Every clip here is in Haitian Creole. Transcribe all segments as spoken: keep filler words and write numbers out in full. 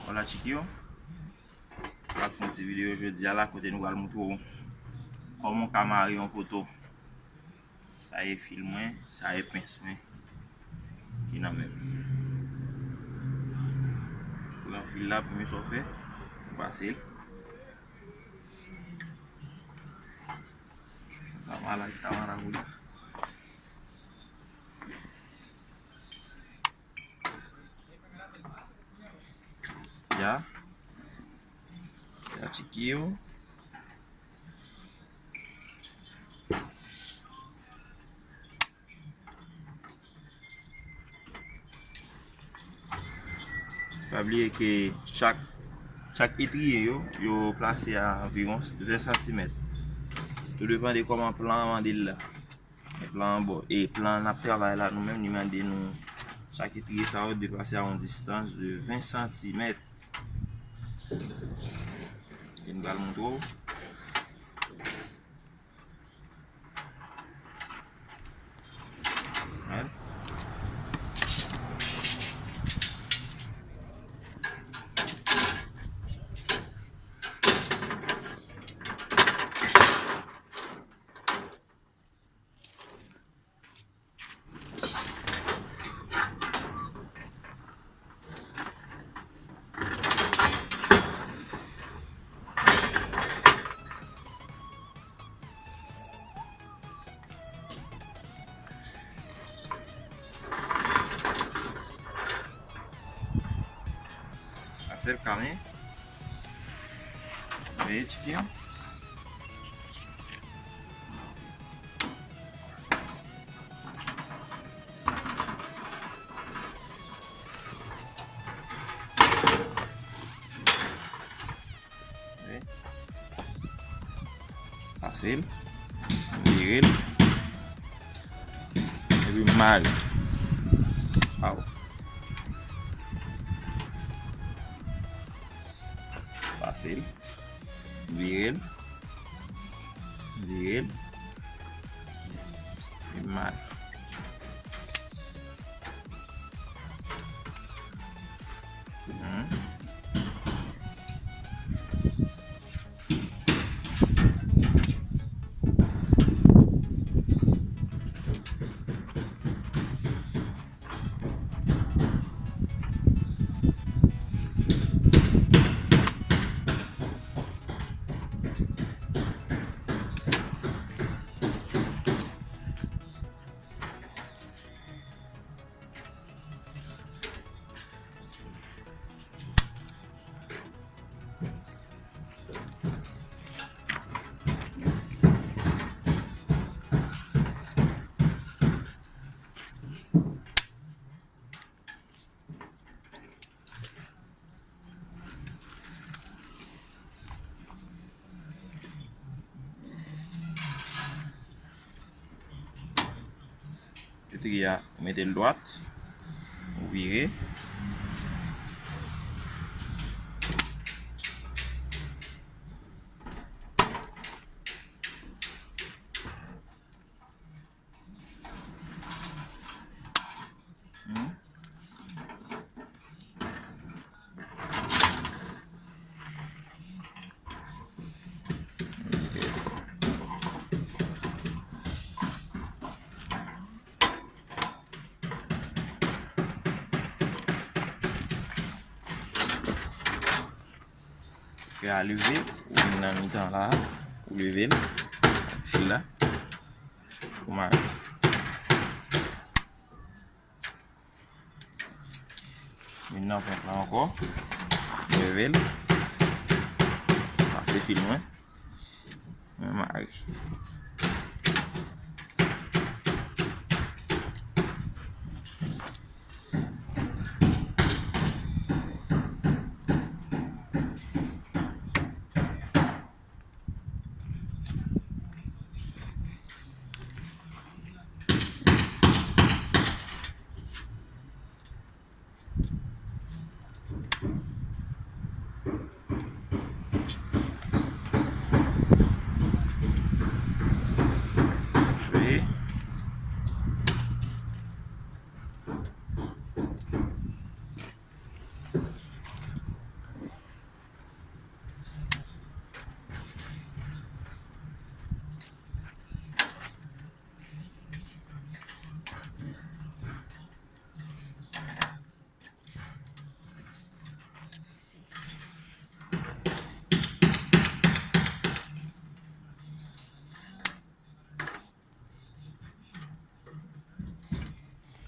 Hola chikyo, m ap fè yon ti videyo jodi a la kote nou pral montre w kòman w ka mare yon poto. Sa e fil mwen, sa e pens mwen ki nan men m. Pran fil la, premye sa w fè, ou pase l. Tamara, tamara, Ya. Ya, chikyo. Pa bliye ke chak, chak etriye yo, yo plase a anviwon ven santimèt. Tou depann de kòman plan an mande l la. E plan an bon. E plan n ap travay la, nou menm, li mande nou chak etriye sa yo deplase a yon distans de ven santimèt. E nou pral montre w. Wè. Pase l kanmenm. Veye chikyo. Pase l, vire l, epi mare. Aw. Pase l, vire l, vire l, epi mare. Etriye a, ou mete l dwat, ou vire. Fè a leve, ou vin nan mitan la, ou leve l, fil la, ou mare. Vin nan pwent la ankò, leve l, pase fil mwen. Mwen mare.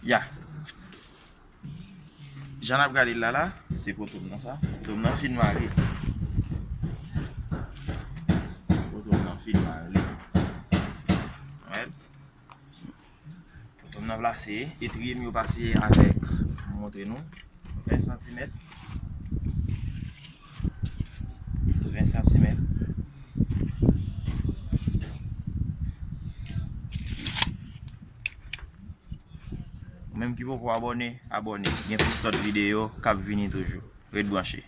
Ya. Jan n ap gade l la la, se poto m nan sa. Poto m nan fin mare. Poto m nan fin mare. Alright. Poto m nan plase, etriye m yo plase avèk, m montre nou, ven santimèt. Ven santimèt. Ou menm ki poko abòne, abòne. Gen plis lòt videyo k ap vini toujou. Ret branche.